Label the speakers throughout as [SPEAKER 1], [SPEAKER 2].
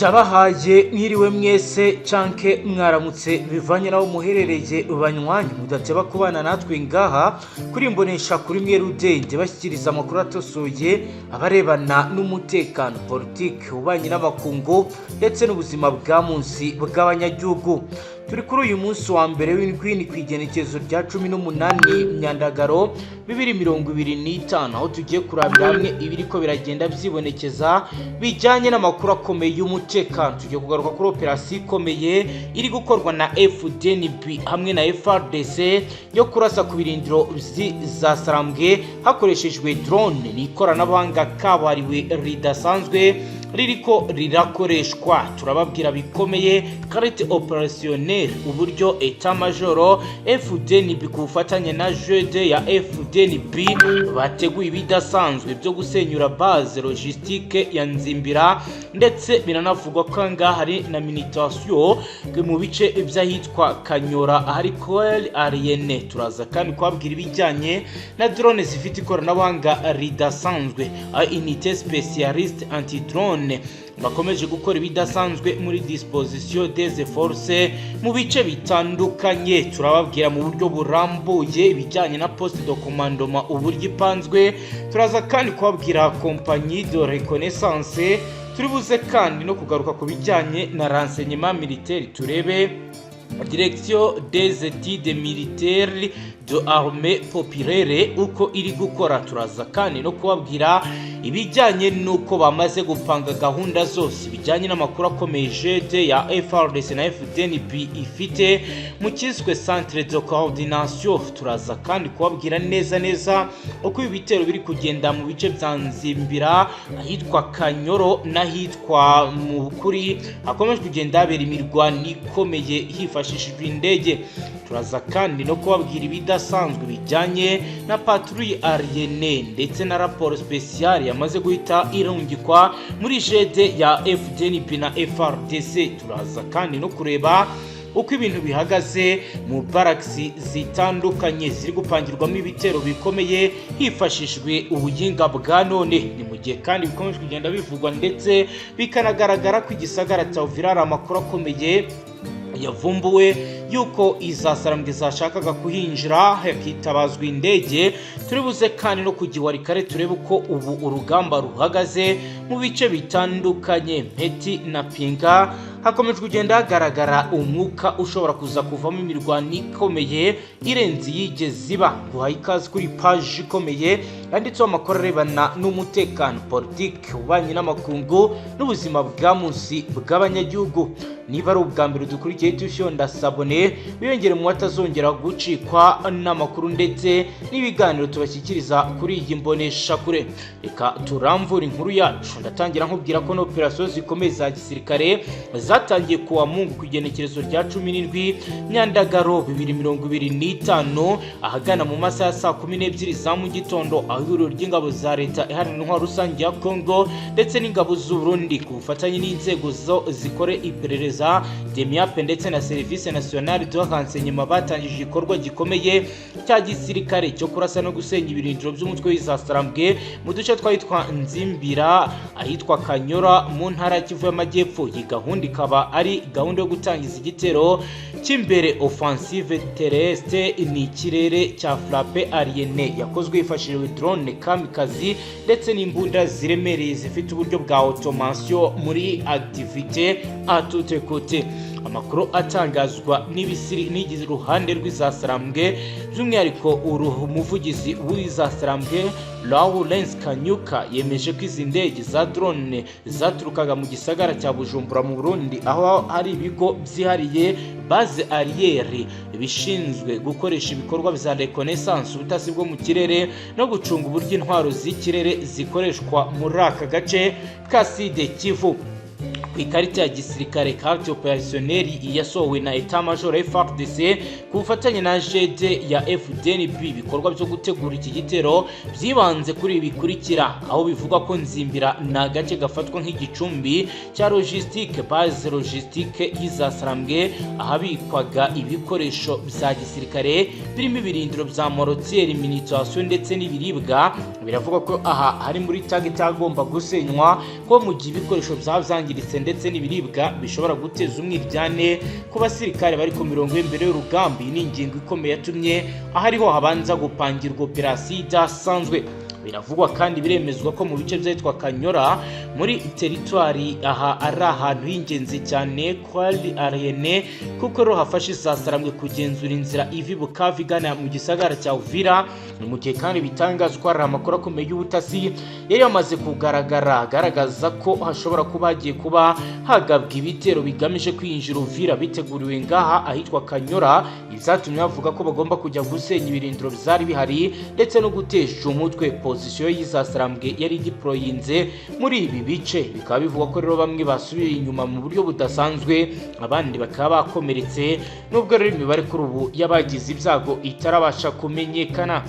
[SPEAKER 1] Ndabahaye mwiriwe mwese canke mwaramutse, bivanye naho muherereye. Banywanyi mudateba kubana natwe ngaha kuri Imbonesha kuri mwe rudende, bashyikiriza amakuru atosoye abarebana n'umutekano, politiki, ububanyi n'amakungu ndetse n'ubuzima bwa munsi bw'abanyagihugu. Turi kuri uyu munsi wa mbere w'indwi, ni ku igenekerezo rya 18 Myandagaro 2025, aho tugiye kurabira hamwe ibiriko biragenda byibonekeza bijyanye n'amakuru akomeye y'umutekano. Tugiye kugaruka kuri operasiyo ikomeye iri gukorwa na FDNB hamwe na FARDC yo kurasa ku birindiro za Sarambwe hakoreshejwe drone. Ni ikoranabuhanga kabuhariwe ridasanzwe ririko rirakoreshwa. Turababwira bikomeye carte opérationnelle, uburyo état major FDNB ku bufatanye na GD ya FDNB bateguye ibidasanzwe byo gusenyura base logistique ya Nzimbira, ndetse biranavugwa ko ngaha hari na munition mu bice by'ahitwa Kanyora, ahari Coel Ariene. Turaza kandi kubabwira ibijyanye na drone zifite ikoranabuhanga ridasanzwe, unité spécialiste anti drone bakomeje gukora ibidasanzwe muri disposition des forces mu bice bitandukanye. Turababwira mu buryo burambuye ibijyanye na poste de commandement, uburyo ipanzwe. Turaza kandi kubabwira compagnie de reconnaissance. Turi buze kandi no kugaruka ku bijyanye na renseignement militaire, turebe Direction des études militaires de armée populaire uko iri gukora. Turaza kandi no kubabwira ibijyanye n'uko bamaze gupanga gahunda zose bijyanye n'amakuru akomeye GD ya FARDC na FDNB ifite mu kiswe centre de coordination. Turaza kandi kubabwira neza neza uko ibi bitero biri kugenda mu bice bya Nzimbira, ahitwa Kanyoro n'ahitwa mu Kuri, hakomeje kugenda habera imirwano ikomeye hifashishijwe indege. Turaza kandi no kubabwira ibidasanzwe bijyanye na patrouille aérienne ndetse na rapport spécial yamaze guhita irungikwa muri GD ya FDNB na FARDC. Turaza kandi no kureba uko ibintu bihagaze mu barracks zitandukanye ziri gupangirwamo ibitero bikomeye hifashishijwe ubuhinga bwa none. Ni mu gihe kandi bikomeje kugenda bivugwa ndetse bikanagaragara ko igisagara cya Uvira hari amakuru akomeye yavumbuwe yuko izasarambwe zashakaga kuhinjira, hakitabazwa indege. Turi buze kandi no kujya Walikale, turebe uko ubu urugamba ruhagaze mu bice bitandukanye. Mpeti na Pinga hakomeje kugenda hagaragara umwuka ushobora kuza kuvamo imirwano ikomeye irenze iyigeze iba. Guhaye ikaze kuri paji ikomeye yanditseho amakuru arebana n'umutekano, politiki, ububanyi n'amakungu n'ubuzima bwa munsi bw'abanyagihugu. Niba ari ubwa mbere dukurikiye, ufyonda s'abonner, wiyongere mu batazongera gucikwa n'amakuru ndetse n'ibiganiro tubashyikiriza kuri iyi mboneshakure. Reka turamvure inkuru yacu. Ndatangira nkubwira ko n'operasiyo zikomeye za gisirikare zatangiye kuwa Mungu ku igenekerezo rya 17 Myandagaro 2025, ahagana mu masaha ya saa 12 za mu gitondo, aho ihuriro ry'ingabo za Leta Iharanira Intwaro Rusange ya Congo ndetse n'ingabo z'u Burundi ku bufatanye n'inzego zo zikore iperereza, DEMIAP, ndetse na Service Nationale de Renseignement batangije igikorwa gikomeye cya gisirikare cyo kurasa no gusenya ibirindiro by'umutwe w'Izasarambwe mu duce twahitwa Nzimbira, ahitwa Kanyora, mu ntara ya Kivu y'Amajyepfo. Iyi gahunda ikaba ari gahunda yo gutangiza igitero cy'imbere, offensive terrestre, ni ikirere cya frappe aérienne yakozwe hifashishijwe drone kamikaze ndetse n'imbunda ziremereye zifite uburyo bwa automation muri activité à toute côté. Amakuru atangazwa n'igize uruhande rw'Izasarambwe, by'umwihariko umuvugizi w'Izasarambwe Lawrence Kanyuka, yemeje ko izi ndege za drone zaturukaga mu gisagara cya Bujumbura mu Burundi, aho hari ibigo byihariye, base aérienne, bishinzwe gukoresha ibikorwa bya reconnaissance, ubutasi bwo mu kirere no gucunga uburyo intwaro z'ikirere zikoreshwa muri aka gace ka Sud Kivu. Ku ikarita ya gisirikare, carte opérationnelle, yasohowe na état major FARDC ku bufatanye na GD ya FDNB, ibikorwa byo gutegura iki gitero byibanze kuri ibi bikurikira, aho bivugwa ko Nzimbira ni agace gafatwa nk'igicumbi cya logistique, base logistique y'Izasarambwe, ahabikwaga ibikoresho bya gisirikare birimo ibirindiro bya mortier, munition ndetse n'ibiribwa. Biravugwa ko aha hari muri target agomba gusenywa, ko mu gihe ibikoresho byaba byangiritse ndetse n'ibiribwa bishobora guteza umwiryane ku basirikare bari ku mirongo y'imbere y'urugamba. Iyi ni ingingo ikomeye yatumye ahariho habanza gupangirwa operasiyo idasanzwe. Biravugwa kandi biremezwa ko mu bice byitwa Kanyora muri teritwari, aha ari ahantu h'ingenzi cyane kwari arene, kuko rero hafashe Isasarambwe kugenzura inzira iva i Bukavu igana mu gisagara cya Uvira. Ni mu gihe kandi bitangazwa ko hari amakuru akomeye y'ubutasi yari yamaze kugaragara agaragaza ko hashobora kuba hagiye kuba hagabwa ibitero bigamije kwinjira Uvira biteguriwe ngaha ahitwa Kanyora, ibyatumye bavuga ko bagomba kujya gusenya ibirindiro byari bihari ndetse no gutesha umutwe position y'Izasarambwe yari deployinze muri ibi bice. Bikaba bivugwa ko rero bamwe basubiye inyuma mu buryo budasanzwe, abandi bakaba bakomeretse, nubwo rero imibare kuri ubu y'abagize ibyago itarabasha kumenyekana.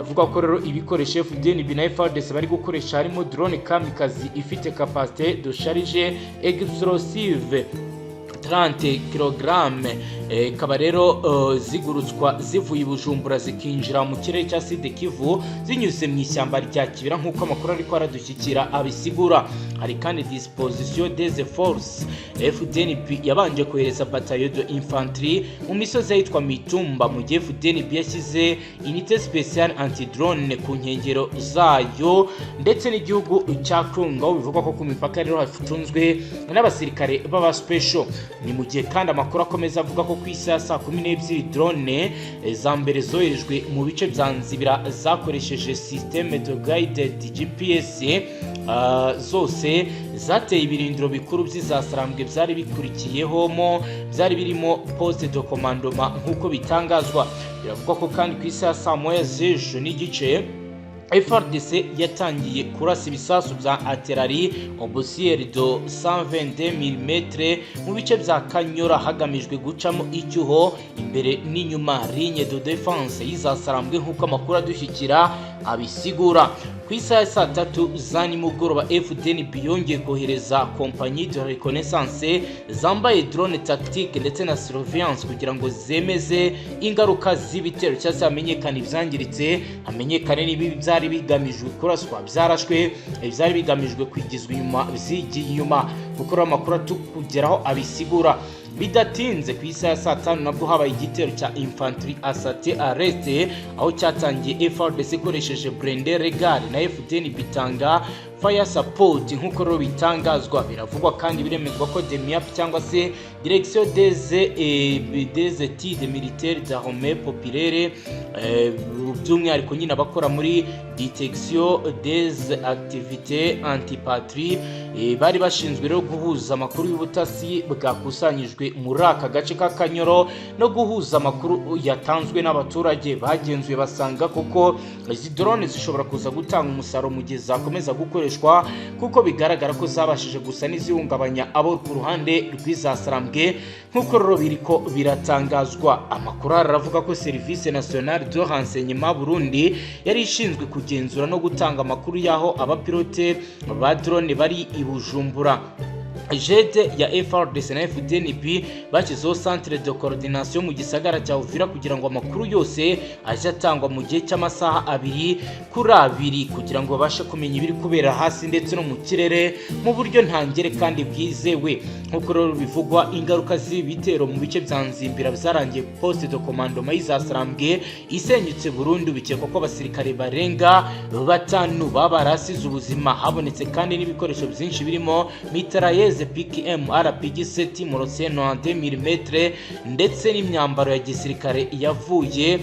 [SPEAKER 1] Avuga ko rero ibikoresho FDNB na FARDC bari gukoresha harimo drone kamikaze ifite capacité de charge explosive 30 kg, ikaba rero zigurutswa zivuye i Bujumbura zikinjira mu kirere cya Sud Kivu zinyuze mu ishyamba rya Kibira, nk'uko amakuru ariko aradushyikira abisigura. Hari kandi disposition des forces: FDNB yabanje kohereza bataillon de infanterie mu misozi ahitwa Mitumba, mu gihe FDNB yashyize unité spéciale anti-drone ku nkengero zayo ndetse n'igihugu cya Congo, aho bivugwa ko ku mipaka rero hacunzwe n'abasirikare b'aba special. Ni mu gihe kandi amakuru akomeza avuga ko ku isaha ya saa 12 drone za mbere zoherejwe mu bice bya Nzibira zakoresheje système de guided GPS, zose zateye ibirindiro bikuru by'Izasarambwe byari bikurikiyehamo, byari birimo poste de commandement, nk'uko bitangazwa. Biravugwa ko kandi ku isaha ya saa 1 z'ejo n'igice FARDC yatangiye kurasa ibisasu bya artillerie obusier de 122 mm mu bice bya Kanyora, hagamijwe gucamo icyuho imbere n'inyuma ligne de défense y'Izasarambwe, nk'uko amakuru adushyikira abisigura. Ku isaha ya saa 3 za nimugoroba FDNB yongeye kohereza compagnie de reconnaissance zambaye drone tactique ndetse na surveillance kugira ngo zemeze ingaruka z'ibitero, cyangwa se hamenyekane ibyangiritse, hamenyekane niba byari bigamijwe kuraswa byarashwe, ibyari bigamijwe kwigizwa inyuma byigiye inyuma, kuko rero amakuru atukugeraho abisigura. Bidatinze ku isaha ya saa 5 nabwo habaye igitero cya infanterie assaut arrêté, aho cyatangiye FARDC ikoresheje blindé léger na FDN bitanga fire support, nk'uko rero bitangazwa. Biravugwa kandi biremezwa ko DEMIAP, cyangwa se Direction des études militaires d'armée populaire, by'umwihariko nyine abakora muri détection des activités antipatrie, bari bashinzwe rero guhuza amakuru y'ubutasi bwakusanyijwe muri aka gace k'Akanyoro no guhuza amakuru yatanzwe n'abaturage, bagenzuye basanga kuko izi drone zishobora kuza gutanga umusaruro mu gihe zakomeza gukoreshwa, kuko bigaragara ko zabashije gusa n'izihungabanya abo ku ruhande rw'Izasarambwe, nk'uko rero biriko biratangazwa. Amakuru aravuga ko Service National de Renseignement Burundi yari ishinzwe kugenzura no gutanga amakuru y'aho abapilote ba drone bari i Bujumbura. Jede ya FARDC na FDNB bashyizeho centre de coordination mu gisagara cya Uvira kugira ngo amakuru yose ajye atangwa mu gihe cy'amasaha 2 kuri 2, kugira ngo babashe kumenya ibiri kubera hasi ndetse no mu kirere mu buryo ntangere kandi bwizewe, nk'uko rero bivugwa. Ingaruka z'ibi bitero mu bice bya Nzimbira byarangiye poste de commandement y'Izasarambwe isenyutse burundu. Bikekwa ko abasirikare barenga batanu baba barasize ubuzima. Habonetse kandi n'ibikoresho byinshi birimo mitrailleuse PKM RPG 7 mortier 90 mm ndetse n'imyambaro ya gisirikare yavuye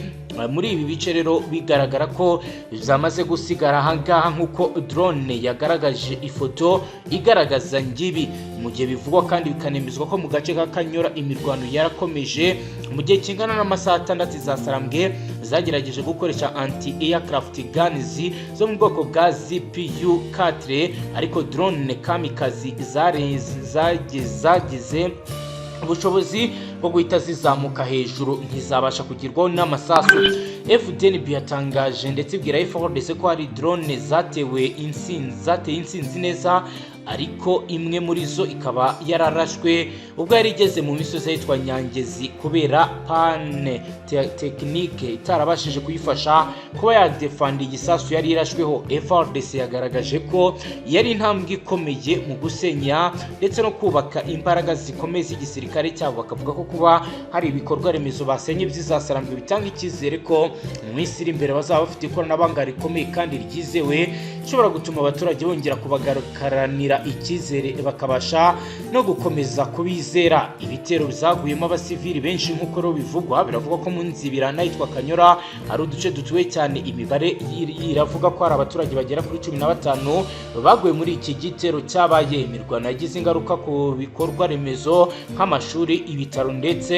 [SPEAKER 1] muri ibi bice. Rero bigaragara ko byamaze gusigara ahangaha, nk'uko drone yagaragaje ifoto igaragaza ngibi. Mu gihe bivugwa kandi bikanemezwa ko mu gace ka Kanyora imirwano yarakomeje mu gihe kingana n'amasaha 6, Zasarambwe zagerageje gukoresha anti aircraft guns zo mu bwoko bwa ZPU 4, ariko drone kamikaze zagize ubushobozi bwo guhita zizamuka hejuru, ntizabasha kugirwaho n'amasasu. FDNB yatangaje ndetse ibwira FARDC ko hari drone zatewe insinzi, zateye insinzi neza. Ariko imwe muri zo ikaba yararashwe ubwo yari igeze mu misozi ahitwa Nyangezi kubera panne technique itarabashije kuyifasha kuba yadefanda igisasu yari irashweho. FARDC yagaragaje ko yari intambwe ikomeye mu gusenya ndetse no kubaka imbaraga zikomeye z'igisirikare cyabo, bakavuga ko kuba hari ibikorwa remezo basenye by'izasarambwe bitanga icyizere ko mu minsi iri imbere bazaba bafite ikoranabuhanga rikomeye kandi ryizewe, rishobora gutuma abaturage bongera kubagarukaranira icyizere, bakabasha no gukomeza kubizera. Ibitero byaguyemo abasivili benshi nk'uko rero bivugwa. Biravugwa ko mu Nzibira n'ahitwa Kanyora hari uduce dutuwe cyane. Imibare iravuga ko hari abaturage bagera kuri 15 baguye muri iki gitero cyabaye. Imirwano yagize ingaruka ku bikorwa remezo nk'amashuri, ibitaro ndetse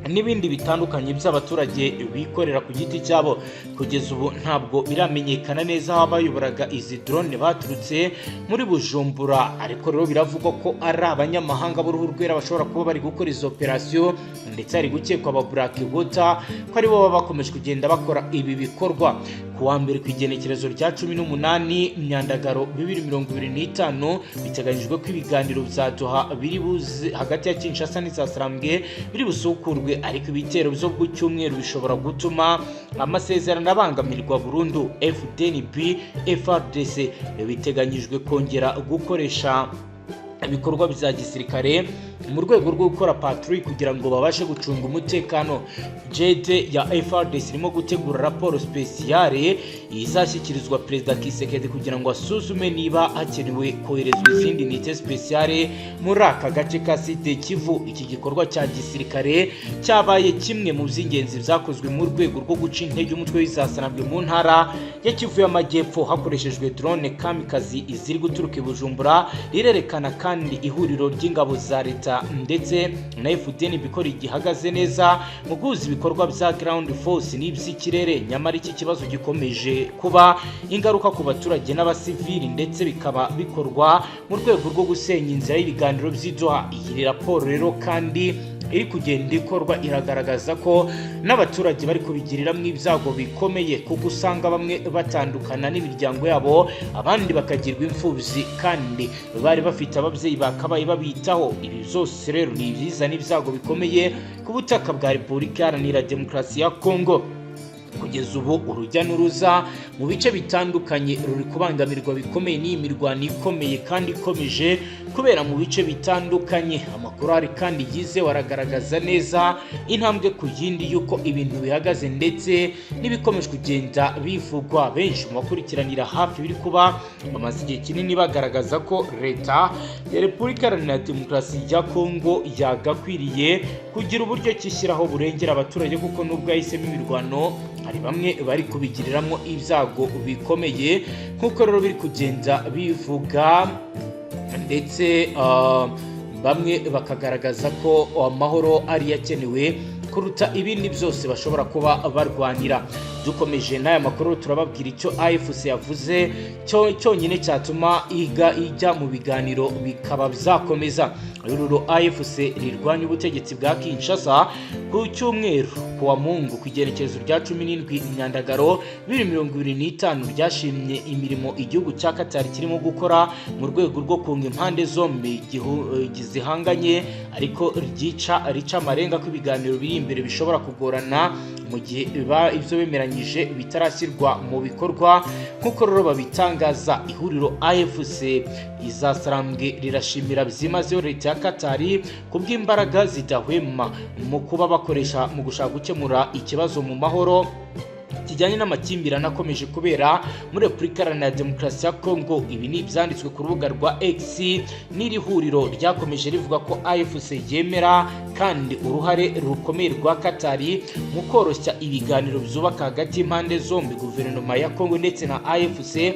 [SPEAKER 1] n'ibindi bitandukanye by'abaturage bikorera ku giti cyabo. Kugeza ubu ntabwo biramenyekana neza aho abayoboraga izi drone baturutse muri Bujumbura, ariko rero biravugwa ko ari abanyamahanga b'uruhu rwera bashobora kuba bari gukora izo operasiyo, ndetse hari gukekwa aba Black Water ko aribo baba bakomeje kugenda bakora ibi bikorwa. Ku wa mbere, ku igenekerezo rya 18 Myandagaro 2025, biteganyijwe ko ibiganiro bya Doha biri buze hagati ya Kinshasa n'Izasarambwe biri busukurwe, ariko ibitero byo ku cyumweru bishobora gutuma amasezerano abangamirwa burundu. FDNB, FARDC biteganyijwe kongera gukoresha ibikorwa bya gisirikare mu rwego rwo gukora patrouille kugira ngo babashe gucunga umutekano. JD ya FARDC irimo gutegura raporo spéciale izashyikirizwa Perezida Tshisekedi kugira ngo asuzume niba hakenewe koherezwa izindi unité spéciale muri aka gace ka Sud Kivu. Iki gikorwa cya gisirikare cyabaye kimwe mu by'ingenzi byakozwe mu rwego rwo guca intege umutwe w'izasanabwe mu ntara ya Kivu y'Amajyepfo hakoreshejwe drone kamikazi iziri guturuka i Bujumbura. Rirerekana kandi ihuriro ry'ingabo za leta ndetse na FDN bikora igihagaze neza mu guhuza ibikorwa bya ground force n'iby'ikirere. Nyamara iki kibazo gikomeje kuba ingaruka ku baturage n'abasivili, ndetse bikaba bikorwa mu rwego rwo gusenya inzira y'ibiganiro by'i Doha. Iyi raporo rero kandi iri kugenda ikorwa iragaragaza ko n'abaturage bari kubigiriramo ibyago bikomeye, kuko usanga bamwe batandukana n'imiryango yabo, abandi bakagirwa imfubyi kandi bari bafite ababyeyi bakabaye babitaho. Ibi byose rero ni ibizana ibyago bikomeye ku butaka bwa Repubulika Iharanira Demokarasi ya Kongo. Kugeza ubu urujya n'uruza mu bice bitandukanye ruri kubangamirwa bikomeye n'iyi mirwano ikomeye kandi ikomeje kubera mu bice bitandukanye. Amakuru ahari kandi yizewe aragaragaza neza intambwe ku yindi y'uko ibintu bihagaze ndetse n'ibikomeje kugenda bivugwa. Benshi mu bakurikiranira hafi biri kuba bamaze igihe kinini bagaragaza ko leta ya Repubulika Iharanira Demokarasi ya Kongo yagakwiriye kugira uburyo kishyiraho burengera abaturage, kuko nubwo yahisemo imirwano hari bamwe bari kubigiriramo ibyago bikomeye, nk'uko rero biri kugenda bivuga, ndetse bamwe bakagaragaza ko amahoro ari akenewe kuruta ibindi byose bashobora kuba barwanira. Dukomeje n'aya makuru, turababwira icyo AFC yavuze cyo cyonyine cyatuma iga ijya mu biganiro bikaba byakomeza. Rero AFC rirwanya ubutegetsi bwa Kinshasa, ku cyumweru, ku wa Mungu, ku igenekerezo rya 17 Imyandagaro 2025, ryashimye imirimo igihugu cya Qatar kirimo gukora mu rwego rwo kunga impande zombi zihanganye, ariko ryica rica amarenga ko ibiganiro biri imbere bishobora kugorana mu gihe ibyo bemeranyije bitarashyirwa mu bikorwa, nk'uko rero babitangaza. Ihuriro AFC izasarambwe rirashimira byimazeyo leta ya Katari kubw'imbaraga zidahwema mu kuba bakoresha mu gushaka gukemura ikibazo mu mahoro kijyanye n'amakimbirane akomeje kubera muri Repubulika Iharanira Demokarasi ya Kongo. Ibi ni ibyanditswe ku rubuga rwa X n'iri huriro. Ryakomeje rivuga ko AFC yemera kandi uruhare rukomeye rwa Katari mu koroshya ibiganiro byubaka hagati y'impande zombi, guverinoma ya Kongo ndetse na AFC.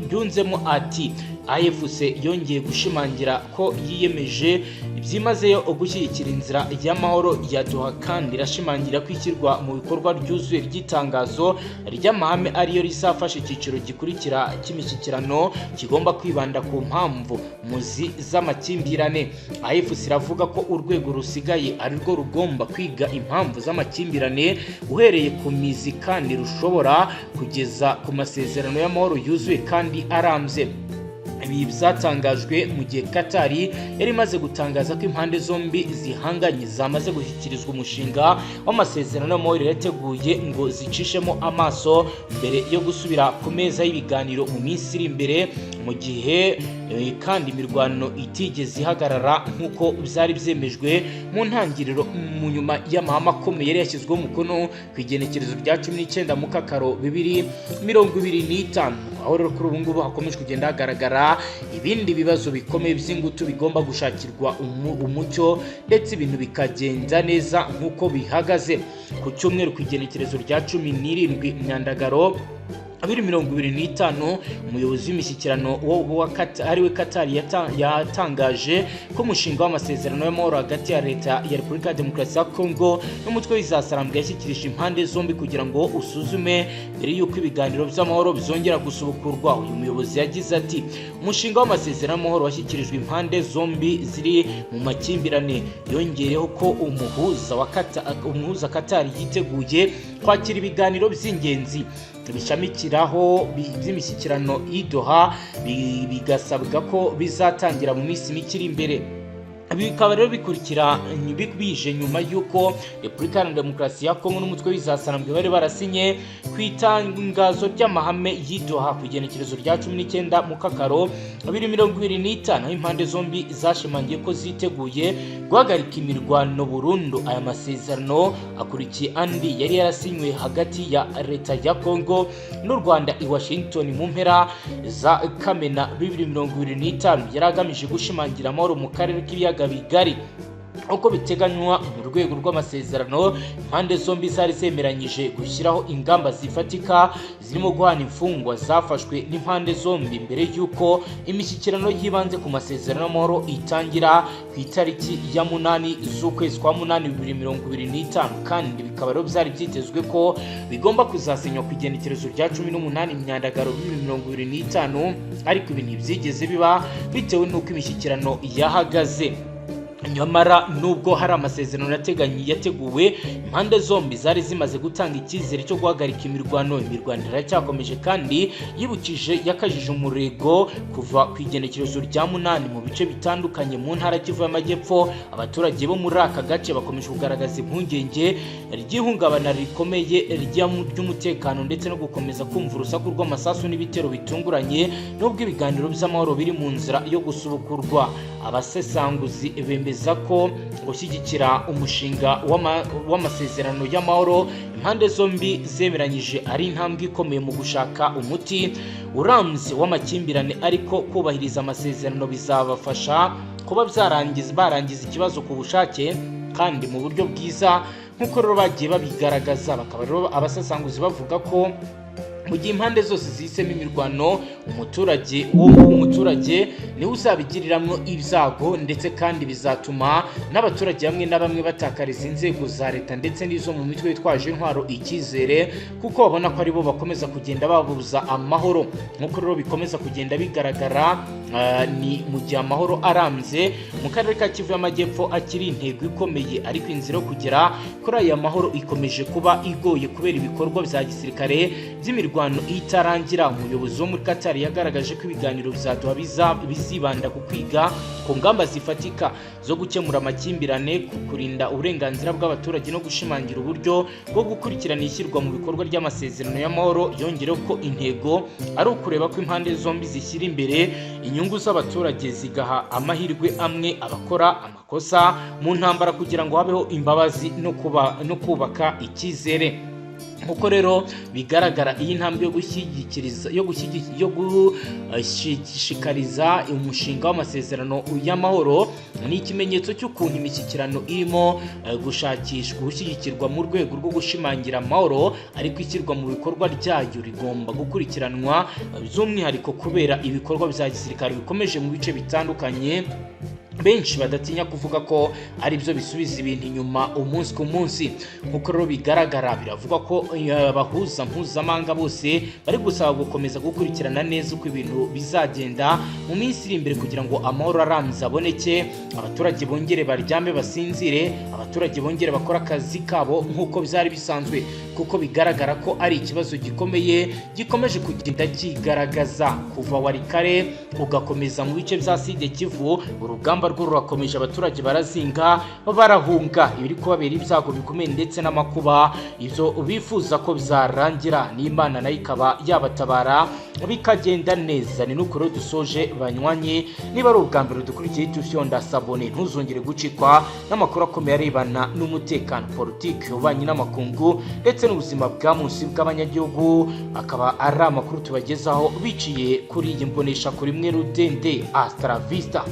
[SPEAKER 1] Byunzemo ati: "AFC yongeye gushimangira ko yiyemeje byimazeyo gushyigikira inzira y'amahoro ya Doha, kandi irashimangira ko ishyirwa mu bikorwa ryuzuye ry'itangazo ry'amahame ariyo rizafasha icyiciro gikurikira cy'imishyikirano kigomba kwibanda ku mpamvu muzi z'amakimbirane." AFC iravuga ko urwego rusigaye ari rwo rugomba kwiga impamvu z'amakimbirane uhereye ku mizi, kandi rushobora kugeza ku masezerano y'amahoro yuzuye kandi arambye. Ibi byatangajwe mu gihe Katari yari imaze gutangaza ko impande zombi zihanganye zamaze gushyikirizwa umushinga w'amasezerano y'amahoro yateguye ngo zicishemo amaso mbere yo gusubira ku meza y'ibiganiro mu minsi iri imbere, mu gihe kandi imirwano itigeze ihagarara nk'uko byari byemejwe mu ntangiriro, mu nyuma y'amahame akomeye yari yashyizweho umukono ku igenekerezo rya 19 Mukakaro 2025. Aho rero kuri ubu ngubu hakomeje kugenda hagaragara ibindi bibazo bikomeye by'ingutu bigomba gushakirwa umucyo, ndetse ibintu bikagenda neza nk'uko bihagaze. Ku cyumweru, ku igenekerezo rya 17 Myandagaro 2025, umuyobozi w'imishyikirano ariwe Katari yatangaje ko umushinga w'amasezerano y'amahoro hagati ya Leta ya Repubulika ya Demokarasi ya Kongo n'umutwe w'Izasarambwe yashyikirije impande zombi kugira ngo usuzume mbere y'uko ibiganiro by'amahoro bizongera gusubukurwa. Uyu muyobozi yagize ati: "Umushinga w'amasezerano y'amahoro washyikirijwe impande zombi ziri mu makimbirane." Yongeyeho ko umuhuza Katari yiteguye kwakira ibiganiro by'ingenzi bishamikiraho by'imishyikirano i Doha, bigasabwa ko bizatangira mu minsi mike iri imbere. Bikaba rero bikurikira bije nyuma y'uko Repubulika Iharanira Demokarasi ya Kongo n'umutwe w'Izasarambwe bari barasinye ku itangazo ry'amahame y'i Doha ku igenekerezo rya 19 Mukakaro 2025, aho impande zombi zashimangiye ko ziteguye guhagarika imirwano burundu. Aya masezerano akurikiye andi yari yarasinywe hagati ya Leta ya Kongo n'u Rwanda i Washington mu mpera za Kamena 2025, yari agamije gushimangira amahoro mu karere k'Ibiyaga Bigari. Uko biteganywa mu rwego rw'amasezerano, impande zombi zari zemeranyije gushyiraho ingamba zifatika zirimo guhana imfungwa zafashwe n'impande zombi mbere y'uko imishyikirano y'ibanze ku masezerano y'amahoro itangira ku itariki ya 8 z'ukwezi kwa 8 2025. Kandi bikaba rero byari byitezwe ko bigomba kuzasinywa ku igenekerezo rya 18 Myandagaro 2025, ariko ibi ntibyigeze biba bitewe n'uko imishyikirano yahagaze. Nyamara nubwo hari amasezerano yateguwe, impande zombi zari zimaze gutanga icyizere cyo guhagarika imirwano, imirwano iracyakomeje kandi yibukije yakajije umurego kuva ku igenekerezo rya 8 mu bice bitandukanye mu ntara Kivu y'Amajyepfo. Abaturage bo muri aka gace bakomeje kugaragaza impungenge ry'ihungabana rikomeye ry'umutekano ndetse no gukomeza kumva urusaku rw'amasasu n'ibitero bitunguranye, nubwo ibiganiro by'amahoro biri mu nzira yo gusubukurwa. Abasesanguzi bemeza ko gushyigikira umushinga w'amasezerano y'amahoro impande zombi zemeranyije ari intambwe ikomeye mu gushaka umuti urambye w'amakimbirane, ariko kubahiriza amasezerano bizabafasha kuba barangiza ikibazo ku bushake kandi mu buryo bwiza, nk'uko rero bagiye babigaragaza. Bakaba rero abasesanguzi bavuga ko mu gihe impande zose zihisemo imirwano, umuturage w'umuturage niwe uzabigiriramo ibyago, ndetse kandi bizatuma n'abaturage bamwe na bamwe batakariza inzego za leta ndetse n'izo mu mitwe yitwaje intwaro icyizere, kuko babona ko aribo bakomeza kugenda babuza amahoro. Nk'uko rero bikomeza kugenda bigaragara, ni mu gihe amahoro arambye mu karere ka Kivu y'Amajyepfo akiri intego ikomeye, ariko inzira yo kugera kuri aya mahoro ikomeje kuba igoye kubera ibikorwa bya gisirikare by'imirwano itarangira. Umuyobozi wo muri Qatar yagaragaje ko ibiganiro bya Doha bizibanda ku kwiga ku ngamba zifatika zo gukemura amakimbirane, ku kurinda uburenganzira bw'abaturage no gushimangira uburyo bwo gukurikirana ishyirwa mu bikorwa ry'amasezerano y'amahoro. Yongereho ko intego ari ukureba ko impande zombi zishyira imbere inyungu z'abaturage, zigaha amahirwe amwe abakora amakosa mu ntambara kugira ngo habeho imbabazi no kubaka icyizere. Nkuko rero bigaragara, iyi ntambwe yo gushyigikiriza yo gushishikariza umushinga w'amasezerano y'amahoro ni ikimenyetso cy'ukuntu imishyikirano irimo gushakishwa gushyigikirwa mu rwego rwo gushimangira amahoro, ariko ishyirwa mu bikorwa ryayo rigomba gukurikiranwa by'umwihariko kubera ibikorwa bya gisirikare bikomeje mu bice bitandukanye. Benshi badatinya kuvuga ko ari byo bisubiza ibintu inyuma umunsi ku munsi. Nk'uko rero bigaragara, biravugwa ko abahuza mpuzamahanga bose bari gusaba gukomeza gukurikirana neza uko ibintu bizagenda mu minsi iri imbere, kugira ngo amahoro arambye aboneke, abaturage bongere baryame basinzire, abaturage bongere bakore akazi kabo nk'uko byari bisanzwe, kuko bigaragara ko ari ikibazo gikomeye gikomeje kugenda kigaragaza kuva Walikale ugakomeza mu bice bya Sud Kivu. Urugamba rwo rurakomeje, abaturage barazinga barahunga ibiri kubabera ibyago bikomeye ndetse n'amakuba. Ibyo bifuza ko byarangira, n'Imana nayo ikaba yabatabara bikagenda neza. Ni nuko rero dusoje, banywanyi. Niba ari ubwa mbere dukurikiye, tufyonda s'abonner, ntuzongere gucikwa n'amakuru akomeye arebana n'umutekano, politiki, ububanyi n'amakungu ndetse n'ubuzima bwa munsi bw'abanyagihugu. Akaba ari amakuru tubagezaho biciye kuri iyi mbonesha kuri mwe rudende. Hasta la vista.